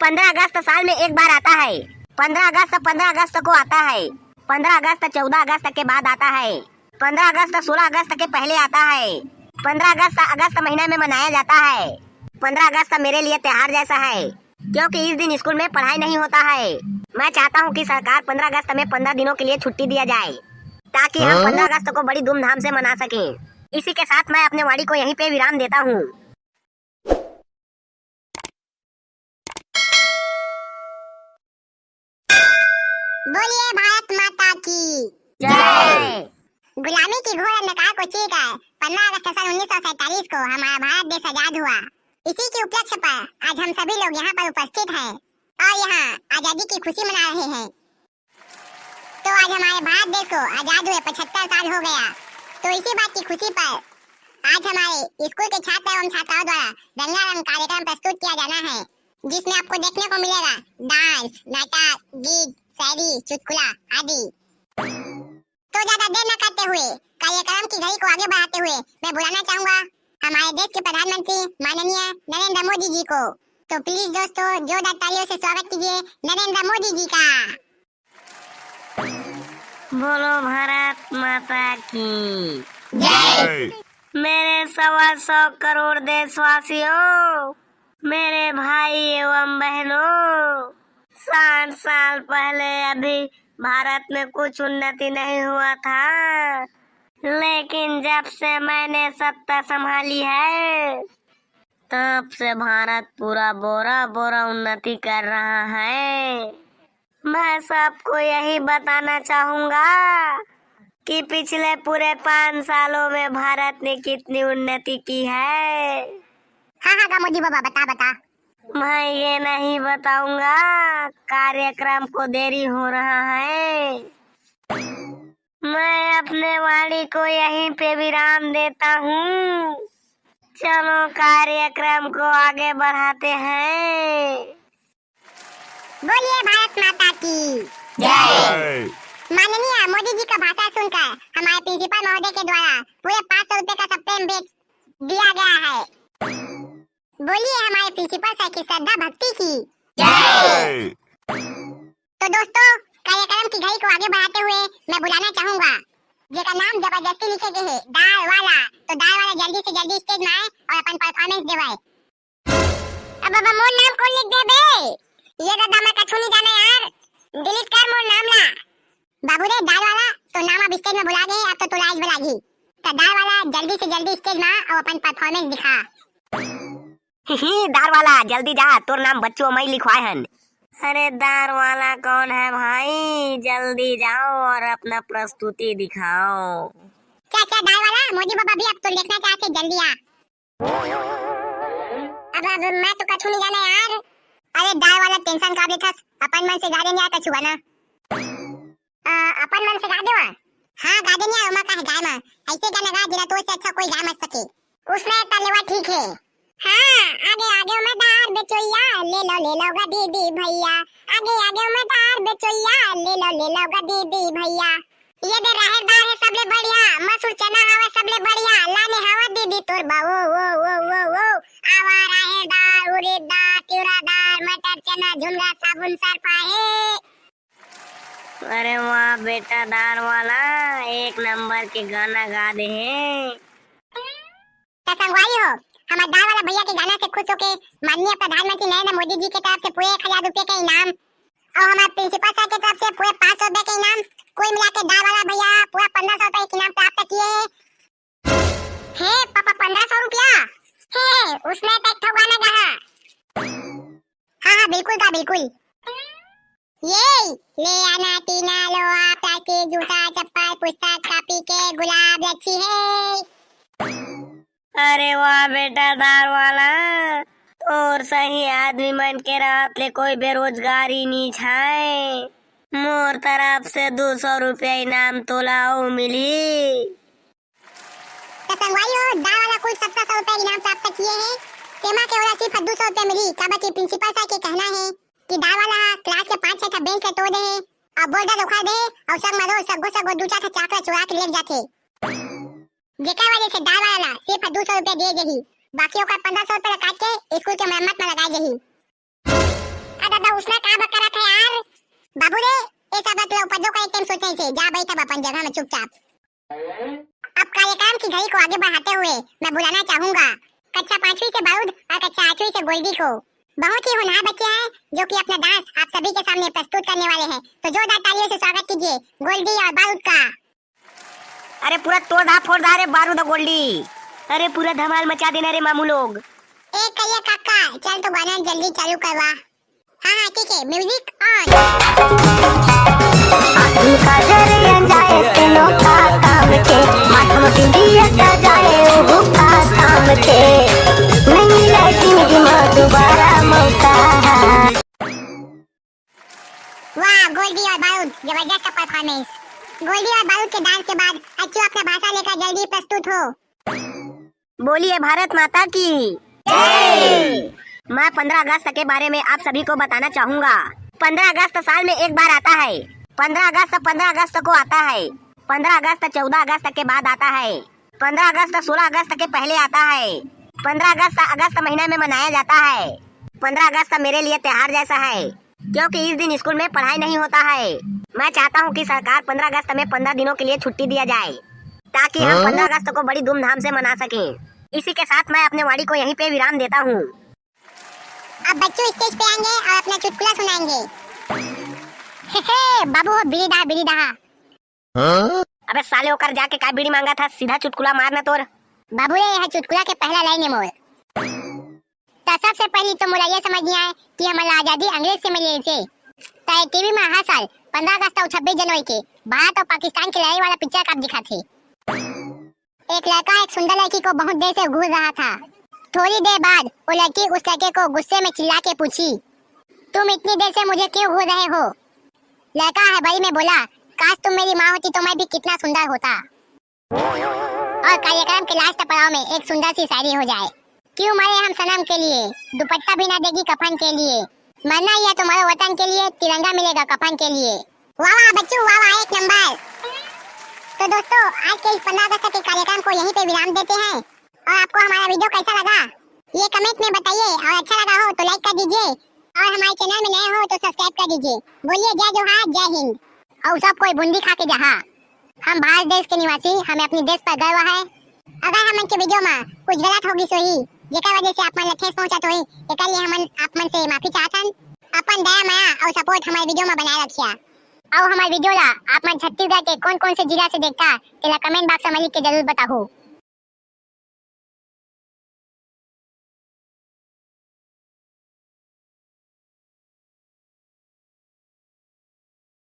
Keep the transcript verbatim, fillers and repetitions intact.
पन्द्रह अगस्त साल में एक बार आता है। पन्द्रह अगस्त पन्द्रह अगस्त को आता है। पन्द्रह अगस्त चौदह अगस्त के बाद आता है। पन्द्रह अगस्त सोलह अगस्त के पहले आता है। पन्द्रह अगस्त अगस्त महीना में मनाया जाता है। पन्द्रह अगस्त मेरे लिए त्योहार जैसा है, क्योंकि इस दिन स्कूल में पढ़ाई नहीं होता है। मैं चाहता हूँ कि सरकार पन्द्रह अगस्त में पन्द्रह दिनों के लिए छुट्टी दिया जाए, ताकि हम हाँ? पन्द्रह अगस्त को बड़ी धूमधाम से मना सकें। इसी के साथ मैं अपने वाणी को यहीं पे विराम देता हूँ। बोलिए भारत माता की जय। गुलामी की घोर अंधकार को चीरकर पन्द्रह अगस्त सन उन्नीस सौ सैंतालीस को हमारा भारत देश आजाद हुआ। इसी के उपलक्ष्य पर आज हम सभी लोग यहाँ पर उपस्थित हैं और यहाँ आजादी की खुशी मना रहे हैं। तो आज हमारे भारत देश को आजाद हुए पचहत्तर साल हो गया। तो इसी बात की खुशी पर आज हमारे स्कूल के छात्र एवं छात्राओं द्वारा रंगारंग कार्यक्रम प्रस्तुत किया जाना है, जिसमें आपको देखने को मिलेगा डांस, नाटक, गीत, शायरी, चुटकुला आदि। तो ज्यादा देर न करते हुए कार्यक्रम की घड़ी को आगे बढ़ाते हुए मैं बुलाना चाहूंगा हमारे देश के प्रधानमंत्री माननीय नरेंद्र मोदी जी को। तो प्लीज दोस्तों, जोरदार तालियों से स्वागत कीजिए नरेंद्र मोदी जी का। बोलो भारत माता की जय। मेरे सवा सौ करोड़ देशवासियों, मेरे भाई एवं बहनों, साठ साल पहले अभी भारत में कुछ उन्नति नहीं हुआ था, लेकिन जब से मैंने सत्ता संभाली है, तब से भारत पूरा बोरा बोरा उन्नति कर रहा है। मैं सबको यही बताना चाहूंगा कि पिछले पूरे पाँच सालों में भारत ने कितनी उन्नति की है। हाँ, हाँ, का मोदी बाबा, बता, बता। मैं ये नहीं बताऊंगा, कार्यक्रम को देरी हो रहा है। मैं अपने वाणी को यहीं पे विराम देता हूँ। चलो, कार्यक्रम को आगे बढ़ाते हैं। बोलिए भारत माता की जय। माननीय मोदी जी का भाषण सुनकर हमारे प्रिंसिपल महोदय के द्वारा पूरे पाँच सौ रुपए का सप्रेम भेज दिया गया है। बोलिए हमारे प्रिंसिपल सर की श्रद्धा भक्ति की जय। तो दोस्तों, कार्यक्रम की घड़ी को आगे बढ़ाते हुए मैं बुलाना चाहूंगा जेकर नाम जबरदस्ती लिखे गए है, दार वाला। तो दार वाला जल्दी से जल्दी स्टेज में आए और अपन परफॉर्मेंस देवाए। अब बाबा, मोर नाम कौन लिख दे बे? ये दादा, मैं कछु नहीं जाना यार, डिलीट कर मोर नाम ला। बाबू रे दार वाला, तो नाम अब स्टेज में बुला गए, अब तो तोला आज बुलागी। तो दार वाला, जल्दी से जल्दी स्टेज में आ और अपन परफॉर्मेंस दिखा। ही ही, दार वाला, जल्दी जा, तोर नाम बच्चों मैं लिखवाए हन। अरे दार वाला कौन है भाई, जल्दी जाओ और अपना प्रस्तुति दिखाओ। क्या क्या दार वाला, मोदी बाबा भी अब तो देखना चाहते, जल्दी आ। अब, अब मैं तो कछु नहीं जाना यार। अरे दार वाला, टेंशन का लेथस, अपन मन से गा देन यार कछु गाना। अ, अपन मन से गा देवा। हाँ, गा देन यार, ओमा का है गाय मा। ऐसे गाना गा, जेला तो से अच्छा कोई गा मत सके। उसने तलेवा ठीक है। हाँ, आगे आगे में दार बेचोइया, ले लो ले लो गा दीदी भैया। आगे आगे में दार बेचोइया, ले लो ले लो गा दीदी भैया। ये दे राहेर दार है सबले बढ़िया, मसूर चना हवा सबले बढ़िया, लाने हवा दीदी तोर बा ओ ओ ओ ओ ओ। आवा राहेर दार, उड़ीद दार, तिवरा दार, मटर चना, झुनगा, साबुन, सरफा है। अरे वाह बेटा दार वाला, एक नंबर के गाना गा दे है। तो संगवारी हो, हमारे दार वाला भैया के गाना से खुश होके माननीय प्रधानमंत्री नरेंद्र मोदी जी के तरफ से पूरे एक हजार रुपए का इनाम और हमारे प्रिंसिपल सर के तरफ से पूरे पाँच सौ रुपए का इनाम, कुल मिला के दार वाला भैया पूरा पन्द्रह सौ रुपए का इनाम प्राप्त किए हैं। हे पापा, पन्द्रह सौ रुपया? हे, उसने तो एक ठो गाना गा। हाँ, हाँ, बिल्कुल गा, बिल्कुल। ये ले आना टीना, लोहा, प्लास्टिक, जूता, चप्पल, पुस्तक, कॉपी के गुलाब अच्छी है। अरे वाह बेटा दार वाला, तोर सही आदमी मन के रहत ले कोई बेरोजगारी नी छाय। मोर तरफ से दो सौ रुपया इनाम तोला अउ मिलही। तो संगवारी हो, दार वाला कुल सत्रह सौ रुपया इनाम प्राप्त किए हैं। तेमा के ओला सिर्फ दो सौ रुपया मिली, काबर कि प्रिंसिपल सर के कहना है कि दार वाला क्लास के पाँच छह ठा बेंच ला तोड़ दे है और बोर्ड ला उखाड़ दे है और संग मरो सगो सगो दू चार ठा चाक ला चुरा के ले जाथे। जेकर वजह से दार वाला ला सिर्फ दो सौ रुपया दिए जाही, बाकी ओकर पन्द्रह सौ रुपया ला काट के स्कूल के मरम्मत में लगाए जाही। उसने का बकरा था यार? बाबू रे, ये सब तो उपद्रव का एक टाइम सोचे से, जा बैठ अब अपन जगह में चुपचाप। अब कार्यक्रम की घड़ी को आगे बढ़ाते हुए मैं बुलाना चाहूंगा कक्षा पांचवी से बारूद और कक्षा आठवीं से गोल्डी को। बहुत ही होनहार बच्चे हैं जो कि अपना डांस आप सभी के सामने प्रस्तुत करने वाले हैं। तो जोरदार तालियों से स्वागत कीजिए गोल्डी और बारूद का। अरे पूरा तोड़ धा फोड़ धा रे बारूद और गोल्डी। अरे पूरा धमाल मचा देना रे मामू लोग। ए करिया काका, चल तो गाना जल्दी चालू करवा। हाँ हाँ ठीक है, music on। आजू काजर अंजाए तेनों का काम के, माथम बिंदिया सजाए ओहू का काम के, नहीं मिले जिंदगी में दोबारा मौका। वाह, गोल्डी और बारूद, जबरदस्त परफॉर्मेंस। गोल्डी और बारूद के डांस के बाद अच्छू अपना भाषा लेकर जल्दी प्रस्तुत हो। बोलिए भारत माता की जय। मैं पंद्रह अगस्त के बारे में आप सभी को बताना चाहूंगा। पंद्रह अगस्त साल में एक बार आता है। पंद्रह अगस्त पंद्रह अगस्त को आता है। पंद्रह अगस्त चौदह अगस्त के बाद आता है। पंद्रह अगस्त सोलह अगस्त के पहले आता है। पंद्रह अगस्त अगस्त महीना में मनाया जाता है। पंद्रह अगस्त मेरे लिए त्योहार जैसा है, क्योंकि इस दिन स्कूल में पढ़ाई नहीं होता है। मैं चाहता हूँ कि सरकार पंद्रह अगस्त में पंद्रह दिनों के लिए छुट्टी दिया जाए, ताकि हम हाँ? पंद्रह अगस्त को बड़ी धूमधाम से मना सकें। इसी के साथ मैं अपने वाणी को यहीं पे विराम देता हूँ। अब बच्चों स्टेज पे आएंगे और अपना चुटकुला सुनाएंगे। हे हे, बाबू हो बीड़ी दहा, बीड़ी दहा। हाँ? अबे साले, ओकर जाके का बीड़ी मांगा था, सीधा चुटकुला मार ना तोर। बाबू रे, यह चुटकुला के पहला लाइन है मोर। त सबसे पहली तो मोला ये समझ नहीं आए कि हमन ला आजादी अंग्रेज से मिले से। त टीवी में हर साल पंद्रह अगस्त और छब्बीस जनवरी के भारत और पाकिस्तान की लड़ाई वाला पिक्चर कब दिखा थे। एक लड़का एक सुंदर लड़की को बहुत देर से घूर रहा था। थोड़ी देर बाद वो लड़की उस लड़के को गुस्से में चिल्ला के पूछी, "तुम इतनी देर से मुझे क्यों घूर रहे हो?" लड़का हड़बड़ी में बोला, "काश तुम मेरी माँ होती तो मैं भी कितना सुंदर होता।" और कार्यक्रम के लास्ट पड़ाव में एक सुंदर सी शायरी हो जाए। क्यों मरे हम सनम के लिए, दुपट्टा भी ना देगी कफन के लिए। मरना ही है तुम्हारे वतन के लिए, तिरंगा मिलेगा कफन के लिए। वाह वाह बच्चू, वाह वाह, एक नंबर। तो दोस्तों, आज के इस पंद्रह अगस्त के कार्यक्रम को यहीं पे विराम देते हैं। और आपको हमारा वीडियो कैसा लगा, ये कमेंट में बताइए, और अच्छा लगा हो तो लाइक कर दीजिए, और हमारे चैनल में नए हो तो सब्सक्राइब कर दीजिए। बोलिए जय जोहार, जय हिंद। और सब कोई बूंदी खा के जहा। हम भारत देश के निवासी, हमें अपनी देश पर गर्व है। अगर हमन के वीडियो में कुछ गलत हो गई होही, जेकर वजह से आप मन ला ठेस पहुंचत होही, एकर लिए हमन आप मन से माफी चाहत हन। अपन दया मया और सपोर्ट हमारे वीडियो में बनाए रखिया। और हमारे वीडियो ला आप मन छत्तीसगढ़ के कौन कौन से जिला से देखता, तेला कमेंट बॉक्स में लिख के जरूर बताहू।